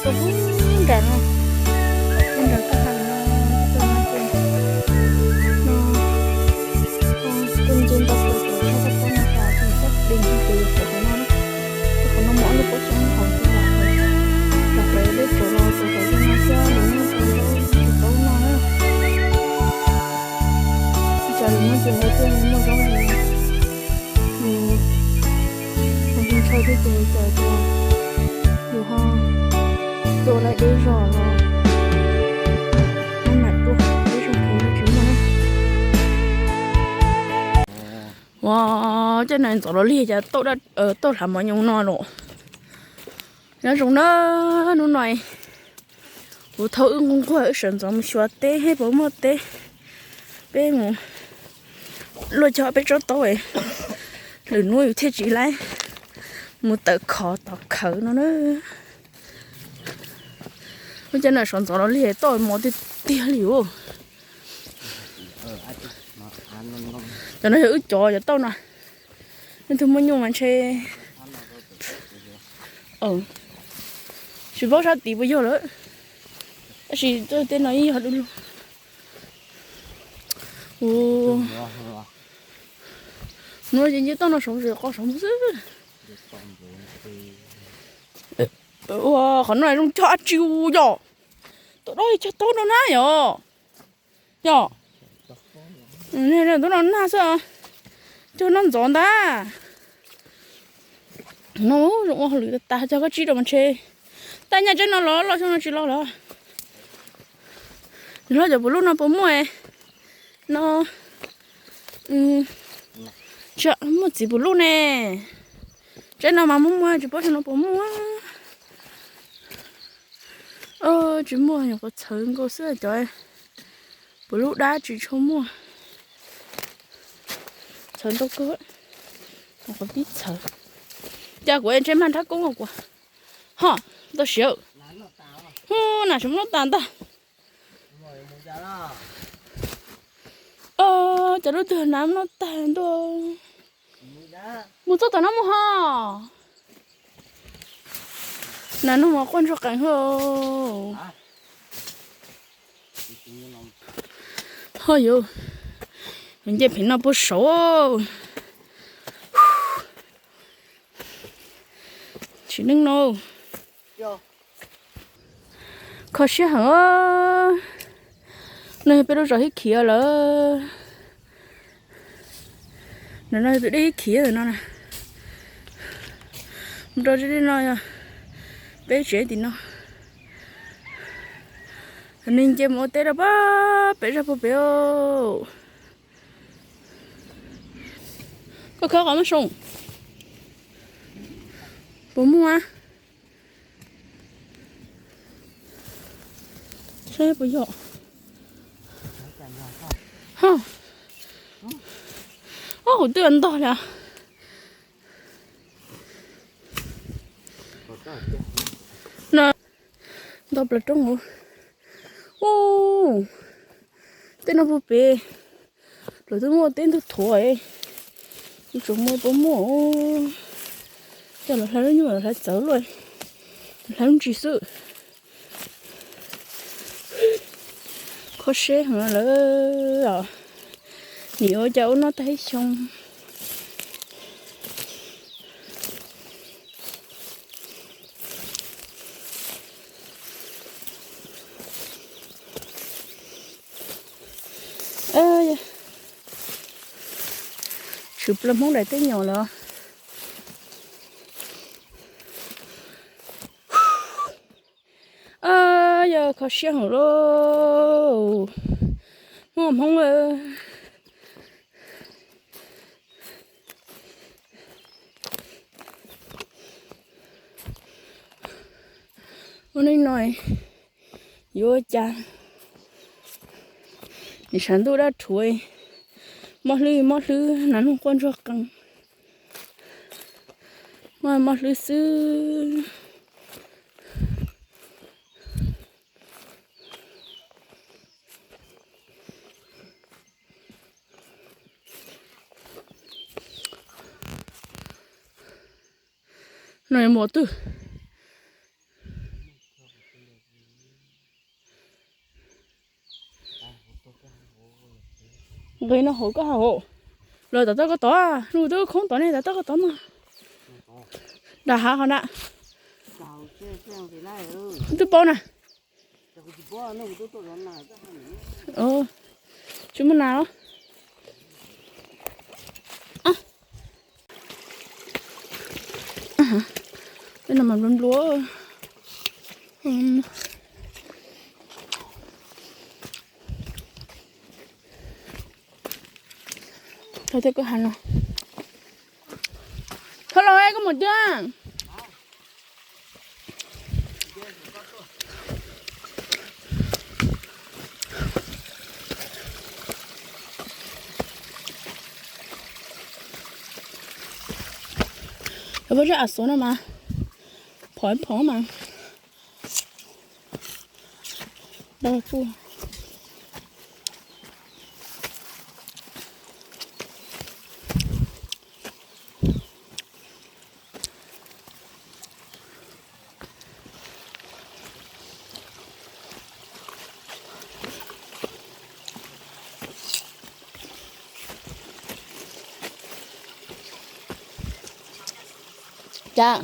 Tus nram no, tus nram kwj ha no, tus no ces no, tus nce ntau plaws ces tshaj tau pob no tas ces txhob de nqi ces yuav pom qhov no na. Ces qhov no muaj ob lub pob xyoob hauv ces lam, lam hlawv dej tsov los rau qhov no thiab, nws muaj tau zaub tsis paub no na. Ib tsam lwm hnub ces ntawd thiaj muaj zaub li. Nws ho ntshaw thiab ces cas tias yus ho tuaj lawm deb zog los mam tuaj, deb zog ces tsis muaj na. Ua, cov no ntxov los lig cas tauj hlav mov nyoos no los. Nyob zoo na, hnub no kuv thauj wb nquag nquag wb sawv ntxov mus xyuas teb seb puas muaj teb, peb mus luaj cog peb tsob taub, lwm hnub yus thiaj tsis laib mus tawm khov tom khawv no na. Ua cas na, sawv ntxov los lig tauj mov tiag tiag li os. Cov no yog wb cov cov tauj no. Leej twg muaj nyuj mas ntshe tsis paub sab tid puas yog lawm, tab sis tej no yeej yog du lug. Ua, hnub no ces nce toj no saud, qo saud xwb. Ua, qhov no zoo cog dab tsi yom? Tom no cog taub no na yom? Yom? Tom no na xwb, cog noj ntxov ntag. No zoo ua hauj lwm tas tas, cog koj tsib rau mas ntshe. Taj nyaj tseeb no los loj xyoo no tsis los lawm. Nws hlob cov puv luj no puas muaj no? Tsis muaj txiv puv luj ne. Tseeb no mas muaj muaj, tsis paub xyoo no puas muaj. Tsis muaj, nyuam qhuav txhawv nkaus xwb cov puv luj dab tsis tshua muaj. Txhawv ntau kawg, nyuam qhuav pib txhawv. Cas kuv ntsej mag nrhab koob kuv ho tau siav. Hu, nas tsis muaj noj tas ntag. Cas lub twg nas noj tag ntua. Mus txog tom no mus ho. Nas noj mov quaj ntsuag qees hlo. Ho yuav nce pem no puag saud. Tsis neej no. Kho siab heev. No yog peb lub zos hib khiv lawm. Ntawm no yog tus dej hib khiv no na. Mus rau dej no yog peb tsev tim no. Nws nce mus ua teb rau pem zaj puag pem. Koj khawb qhov muaj soo puas muaj? Saib puas yog. Ho, ob hauv twb ntog li. Ntog plaws roob. Ub, tej no puag pem lawv twb muaj teb ntug thuav. Tsuas muaj puas muaj. Coj los hlais lub nyuj los hlais txawv luaj, hlais lub ntsis xwb. Kho siab heev lawm. Nim yuav cas ua noj tag ib xyoo. Tshwm plaws Hmoob daim teb nyom lawm. Yog kho siab heev lauj. Hmoob, Hmoob. Ua neej no yuav cas, nim tshav ntuj dab rhuav, mob hlwb mob hlwb, nas noog quaj ntsuag qees, mob mob hlwb xwb. No mus twg? Nqis no hauv koj haus. Los tom toj koj tod, lub twb khoob tod ne, tom toj koj tod mas. Nram hav hov na. Twb paub na. Tsis muaj nas los. Tej no mas nplua nplua. Thov thiab koj hav no. Thov los koj mus twg? Lawv pab zaj a xuv no mas phom phom mas. Cas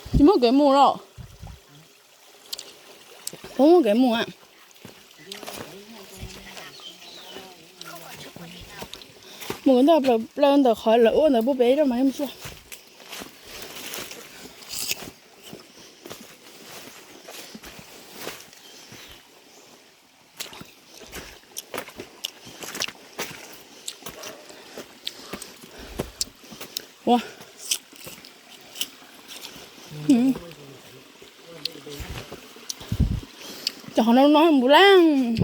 tsis muaj kev mus los? Puas muaj kev mus a? Mus ntawm plaws ntawm qhov lawv ua ntawd puag pem ib rab mas mus xwb. Ua, cov qhov no no npus leej,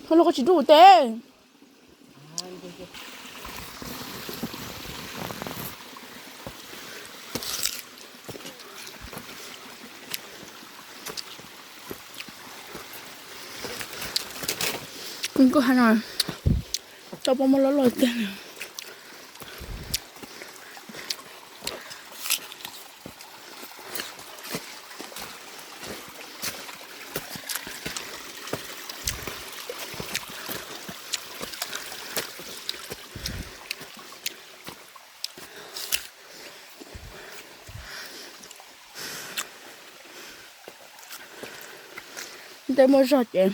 ho los koj tsis rub tes. Kuv hav no tau pom muaj loj loj tiag. Tej muaj zog ces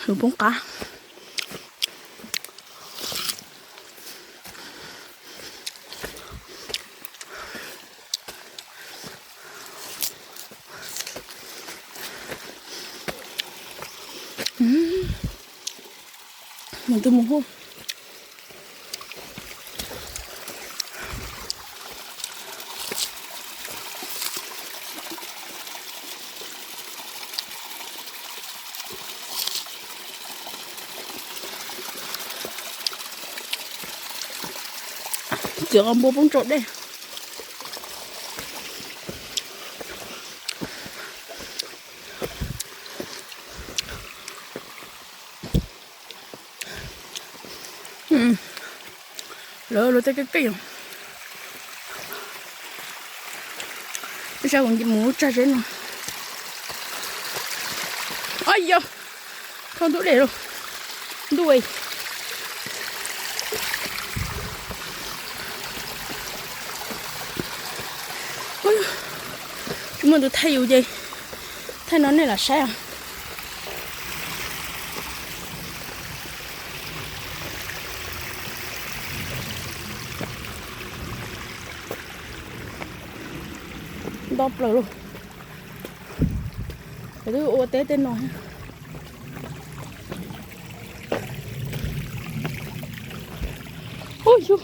hwv poob qab. Mus twb mus hu. Txiav npua poob rau dej. Lawv luag tej kej kej, ib sab kuv mus tsag zeb no. Ay yog, thauj ntub dej lauj, ntuj. Tsis muaj tus thaij yus ces thaij no nej lam saib os. Nto plaws lauj. Lawv twb ua teb tej no. Ub yug,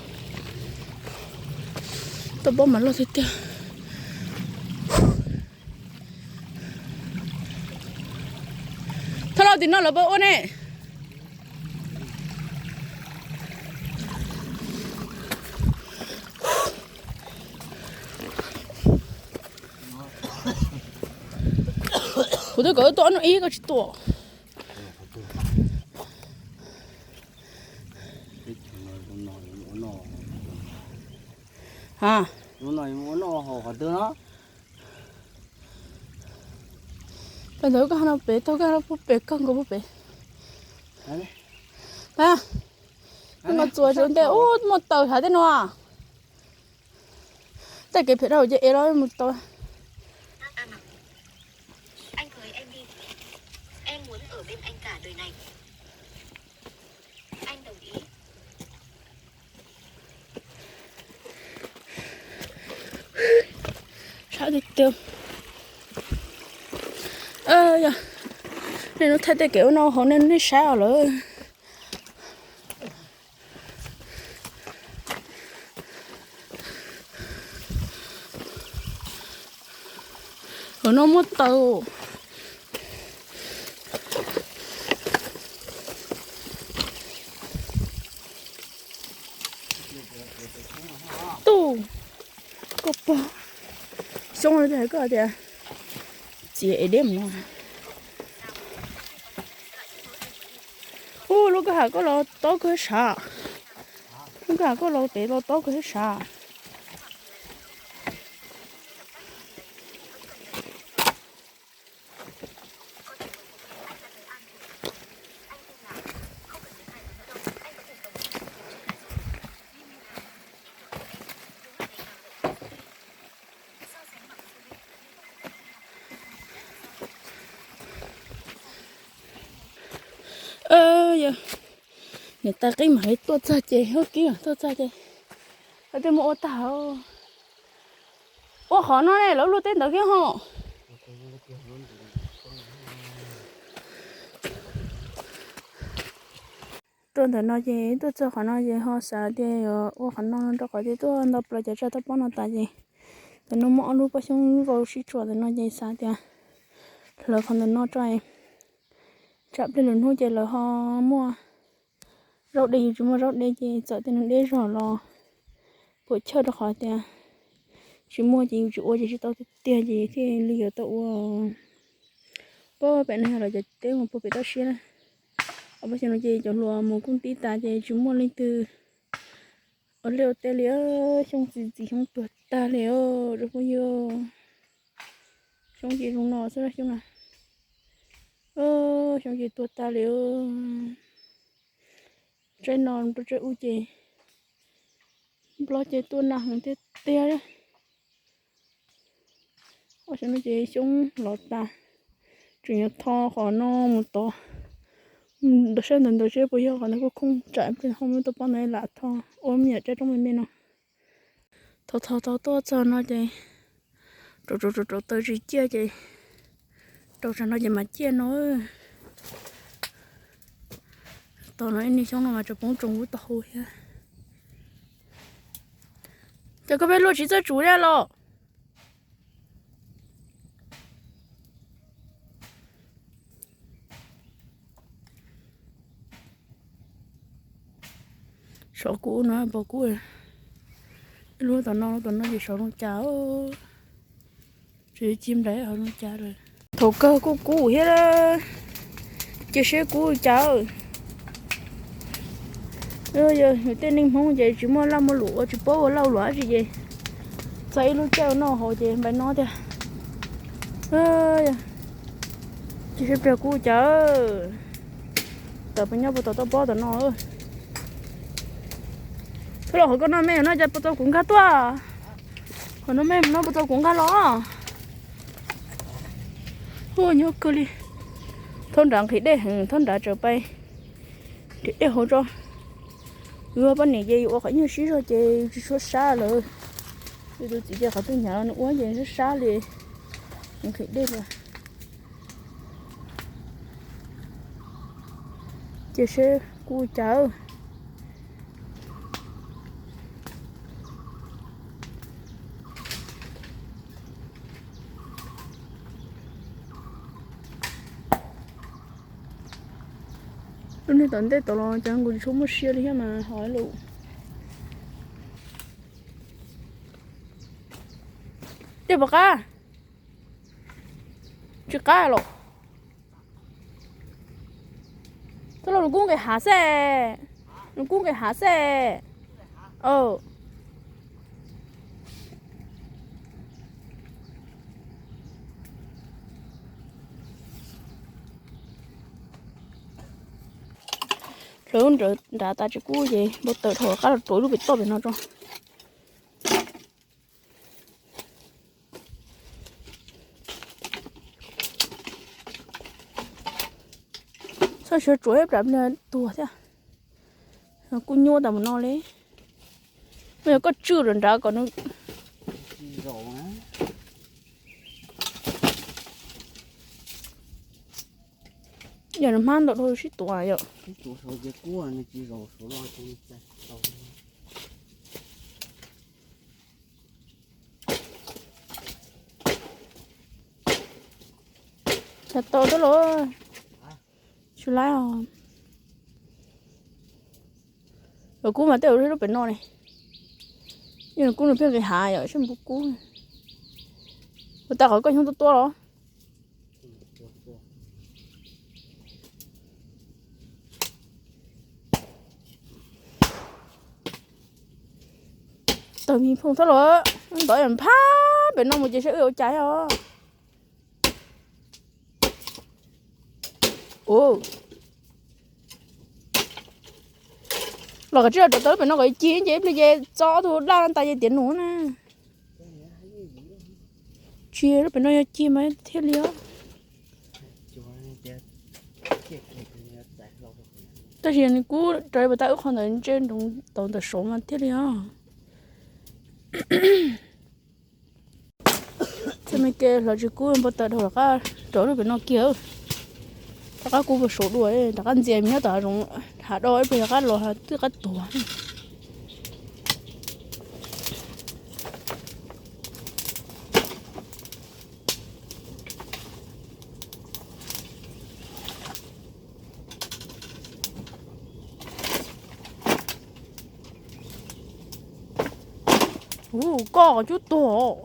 tau pob mas loj tiag tiag. Thauj lauj, tim no lawv puas ua ne? Kuv twb kom wb tuaj ob hnub ib koj tsis tuaj. Ha, ua no haus qhov twg no? Ntawd koj no pem tau, koj no puag pem, koj nkaus puag pem. Pab, koj nkaus txuas tsaus nte ub muaj taws hav tej no. Tej kev phem dhau ces ev los mus tau. Sab tiag tiag. Yog nej hnub thaij tej kev ua no hauv nej, nej saib os lawm. Hauv no muaj taws. Tub, koj pog, xyoob li hais koj tias txiav es deb mus no. Ub, lub kwj ha koj los tob kawg sav. Lub kwj ha koj los pem los tob kawg sav. Yog niam tais qib mam li tuaj txog ces, hub kib tuaj txog ces, hais tias mus ua tag. Ua qhov no ne, lawv luaj teb ntawd kiag ho. Tuaj ntawm no ces tuaj txog qhov no ces ho xav tias yuav ua qhov no rau qhov tias tuaj nto plaws cov tsaj toj pob no tas ces ntawm no muaj ob lub pob xyoob vau sib tshuam ntawm no ces xav tias hlawv qhov ntawm no tso, tsam pliag lwm hnub ces lawv ho muaj zaub de, yus tsis muaj zaub de ces txawm tias nws deb zog los puas chawj rau qhov tias tsis muaj ces yus tsis ua ces tsis tau tiag tiag ces thiaj li yuav tau ua. Pab pem no yog lawv cov teb mus puag pem toj siab na. Ob peb xyoo no ces cov hluas mus kooj tib tas ces tsis muaj leej twg ua liaj ua teb li. Xyoob txi txiv xyoob tuag tag li os phooj ywg. Xyoob ces zoo no xwb xyoob na. Xyoob ces tuag tag li. Tsaib no rau tsaib ub ces nplob ces tuaj nag heev tiag tiag. Ob xyoo no ces xyoob lov tas, tseem yuav tho qhov no mus tod. Sab ntawd ntawd seb puas yog qhov ntawd kuj khooj tsam ho muab tau pob ntawd lam tho ua me nyuam tsaib roob me me no. Tho tho tho tuaj txog no ces rau rau rau rau taws tsis ciaj ces rau tsam no ces mas ciaj no. Tos no ib niag xyoob no mas tseem poob tsoom ub tau hau thiab. Ces koj peb luaj tsis txawj tsum li los? Sov kub no pom kub, ib lub tom no, tom no ces sov zoo cas, tsis ci nplaim ho zoo cas lawm. Thaum kawg kuj kub thiab, cia seb kub cas. Yog yus tej neeg Hmoob ces tsis muaj laj muaj luam ua, tsis paub ua laj ua luam dab tsi ces txog ib lub caij ua noj haus ces npaj no tiag. Cia seb pliag kub cas. Tawm pes nyob puas tau toj pob tom no. Thaub los qhov koj noj me no cas puas tau kuv nkag tuaj? Qhov no me no puas tau kuv nkag los? Hu nyob kawg li. Thaub nrad nqhis dej heev, thaub nrad tsaws pais nrhiav dej hauv tso. Yus poj niam ces yus ua qhov nyuag sib zog ces yus tsis tshua sab lawm. Yus tus txiv ces qhov twg hnyav los nws ua ces sab sab li. Nqhis dej los. Cia seb kuv ua cas. Lub niag tom ntej tod los cas nkaus tsis tshua muaj sia li thiab mas hov lus. Dej puas qab? Tsis qab los. Txhob los nws kub nqis hav xwb. Nws kub nqis hav xwb. Aw. Lub nrawd nrad tas tsis kub ces npau taws dhau qab los rau lub pem toj pem no tso. Txhob siav tsuav ib plam pliag tuag thiab. Kuj nyuaj tas mus no li. Yog koj tswj lawm nrad kom nws, yog nws hmab ntau dhau sib tuav yom. Tau tau los, tsis laib os. Lawv kub mas tej zaum lub pem no ne, yog kub nws pheej nqis hav yom, seb nws puas kub. Ua tau qhov koj xyoob tuaj tuaj los. Tawg me phooj thab los, ntov yam phab pem no mus ces saib wb ua cas os. Los kom tsij los rau tau lub pem no kom cig ces ib pliag ces txo ob tug daj tas ces tiav num na. Tsis, lub pem no yog cig mas thiaj li os. Tab sis nws kub rau puas tas wb qhov ntawd ntsej nroos tau ntawm saud mas thiaj li os. Txij me ke hlawv tsis kub npau taws dhau rov qab rau lub pem no kiag. Rov qab kub puas saud dua, rov qab ntxias me nyob tom hav zoov, hav do ib pliag rov qab los twb qab tuag. Ua koj cub tuag.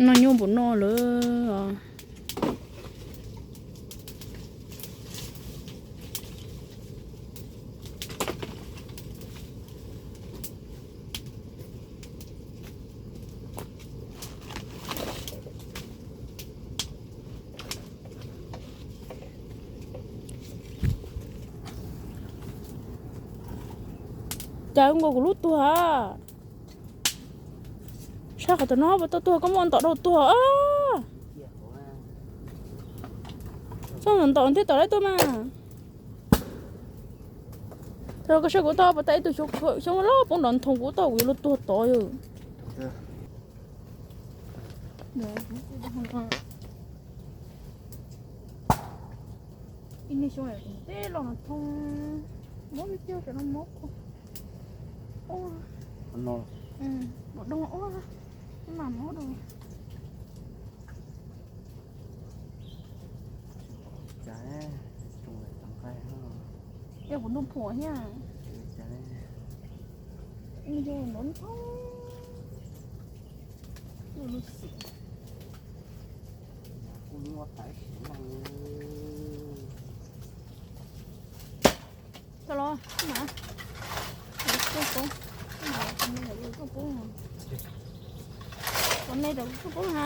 No nyuaj npaum no lawm. Cas nkaus kuv lub tuag. Saib qhov tom no puas tau tuag, koj muab ntaus dhau tuag. Txhob ntaus thiab, tom lawm tuaj mas. Tau koj saib kuv tau puas tau ib tug xyoob loj poob nrov nthoov kuv tau, kuv yuav luag tuag tod yom. Ib niag xyoob teb los no thoob, mob tiag tiag, cov no mob kawg. Ua, ua doo ua, mam mob doo. Yog kuv ntuj phuam thiab. Ib niag xyoob no thoob. Tau los mas, tuaj poob, tuaj poob, kom nej rau tuaj poob na.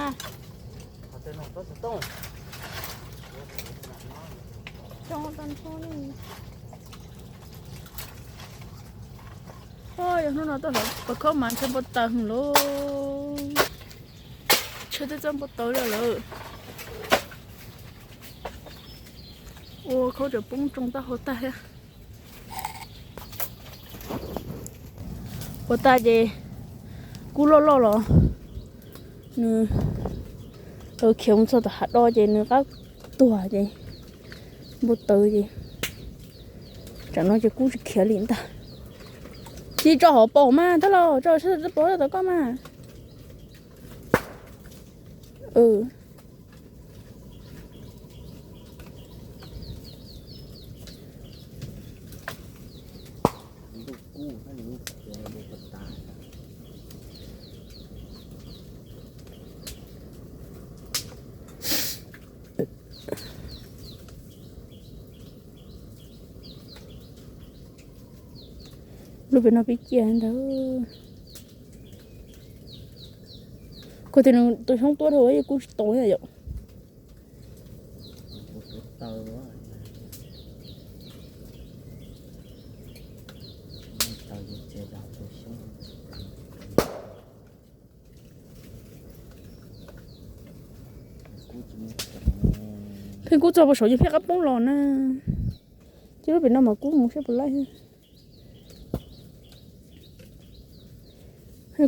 Coj tau ntsho ne. Yog hnub no tuaj hlawv pas khaub mas ntshe npau taws heev lauj. Ntshe twb txawj npau taws li lawm. Ua khaub tseem poob tsoo taub hau tag thiab. Ua tag ces kub loj loj los nws khiav mus txog tom hav do ces nws qab tuag ces npau taws ces tsam no ces kub tsis khiav li ntag. Cia tso hauv paus mas thab los, tso sab tod paus tod koj mas. Lub pem no pib ciaj ntawd. Tias nws tus xyoob tuaj dhau, kuj tsis tau yom. Pheej kub txog puag saum ces pheej qab poob los na. Ces lub pem no mas kub mus siab puas laij.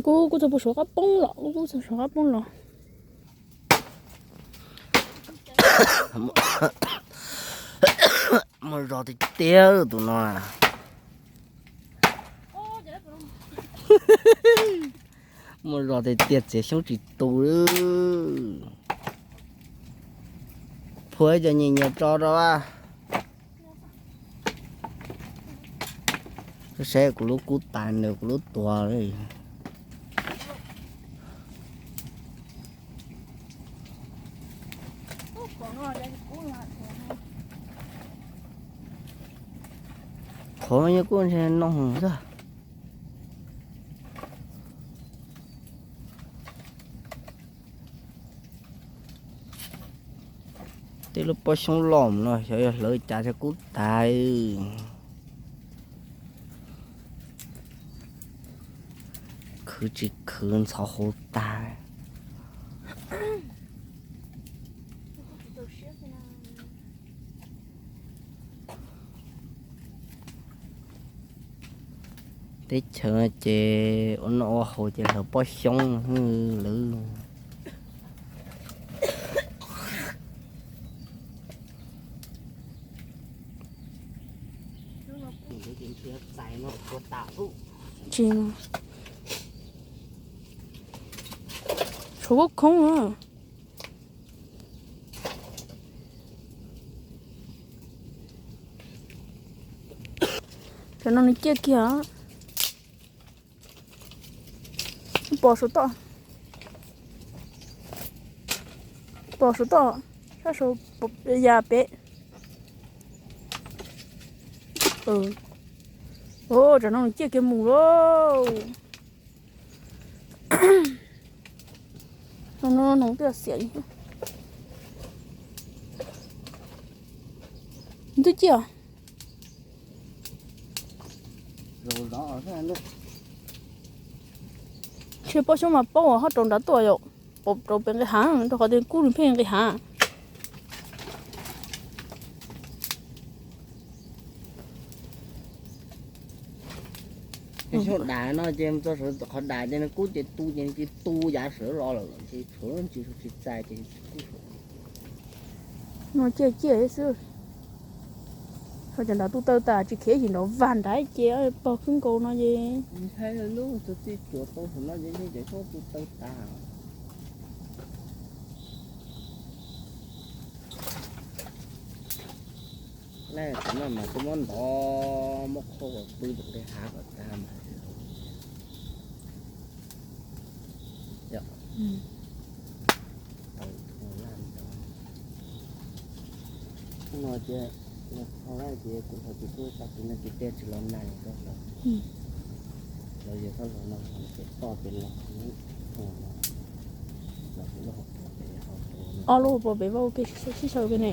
Kub, kub txog puag saum qab poob los, kub, kub txog saum qab poob los. Muaj zog tiag tiag tus no. Muaj zog tiag tiag, txiav xyoob tsis tu. Phua cov nyias nyias tso rau. Saib kuv lub kub tas nws kuv lub tuag li. Qhov no kuj ntshe noog xwb. Tej lub pob xyoob loj no xyov yog hlawv cas thiaj kub tas. Khwv tsis khwv ntxhov hauv tag. Teb chaws ces ua noj ua haus ces hlawv pob xyoob lawm. Tsis, tshuav kuj khoob. Cov no nws ciaj kiag. Pos saum toj, pos saum toj, sab saud, ya pem. Cov no nws ciaj kiag mus lauj. No no no twb xiam li. Twb ciaj. Ntshe pob xyoob mas paub ho rau nrad tuaj yom, rau pem nqis hav, rau qhov tias kub nws pheej nqis hav. Xyoob dam no ces txog qhov dam ces nws kub ces tu ces nws cia tu yav sawv los lawm ces tshuav ntsis tsis txais ces kub. No ciaj ciaj xwb. Ho cov nrad tu tawg tas tsis khiav yim nrov vag nrad ces pog khwb nkaus no ces. Ntshai lub tus txij cuam tau saum no ces yeej cov xyoob tu tawg tas. Laj tam no mas kuj muab ntov muab qhuav kom pw rau nqis hav kom tag mas. Tau tho laj ntawd. Hnub no ces, tho laj ces kuv hais tias kuv tag kis no ces tej tsis los nag los rau hlawv. Los yog txhob los no ces toj ces los, los ces lub hauv paus pem, hauv paus. Ob lub hauv paus pem vaj ua ke sib sau pem ne.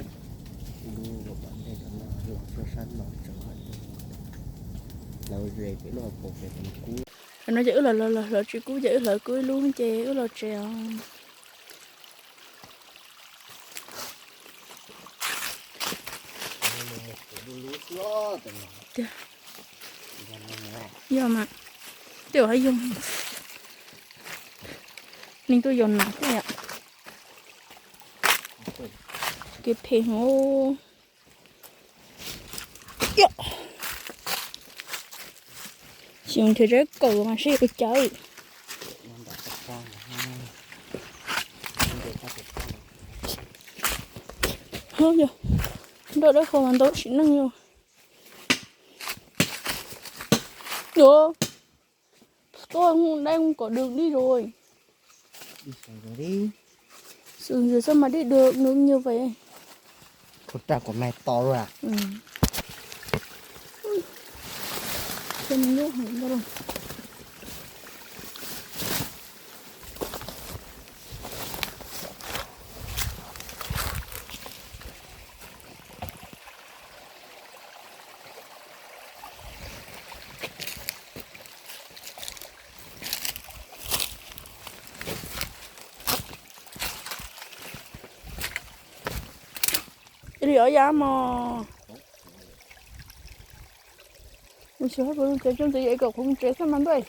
Lub hauv paus ntej cov no los txog sab no tseem hais tias hlawv ze ces lub hauv paus pem kub. Tam no ces wb los los los hlawv tsis kub ces wb hlawv kub ib lub ces wb los tsev os. Yog mas, tej zaum haj yog neeg tuaj yos nas thiab yom. Kev phem os. Xyov nrhiav tsev kaum mas seb ua cas. Ho yog nroj dawb paug mas ntau tsis neeg yog. Ua, tuaj dai kom dwm li rồi. Xwm xwm sao mà đi được, được như vậy. Ua raj kom me to lawm. Cho mình nhốt hẳn vào lòng. Yog ya mog. Mus xyuas kuv tsev, tsev kom kuv tsev xwb mas ntuj.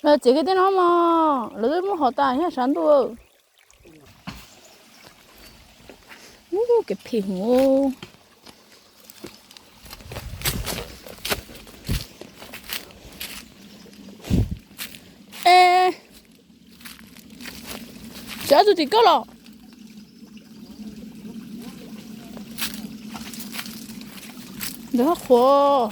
Lawv txiav kiag tej no mog, lawv twb muab hov tas thiab sav ntuj. Ub, kev phem hwv. Es, tsis ob tug tim koj los. Ntawd qhuav.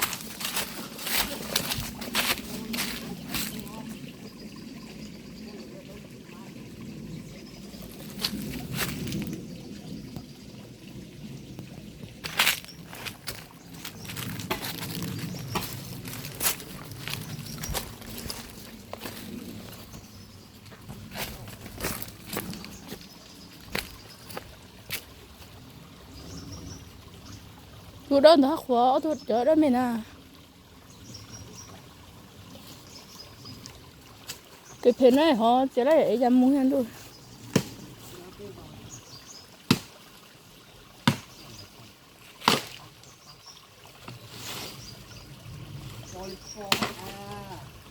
Tus dawb ntawd qhuav, ob tug cov dawb me na. Kev phem no hov txiav lawm es cas mus thiab ntuj.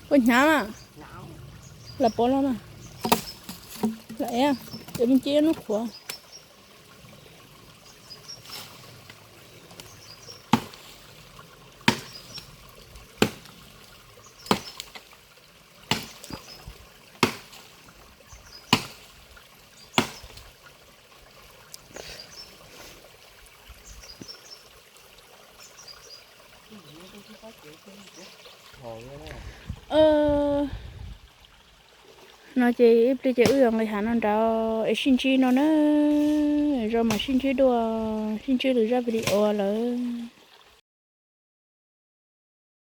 Puas hnyav na? Lam pov los na. Lam ev, ces me cia ib hnub qhuav. No ces ib pliag ces wb yuav nqis hav no nrad es sib ntsib no na. Zoo mas sib ntsib dua, sib ntsib lwm zaj video lawm.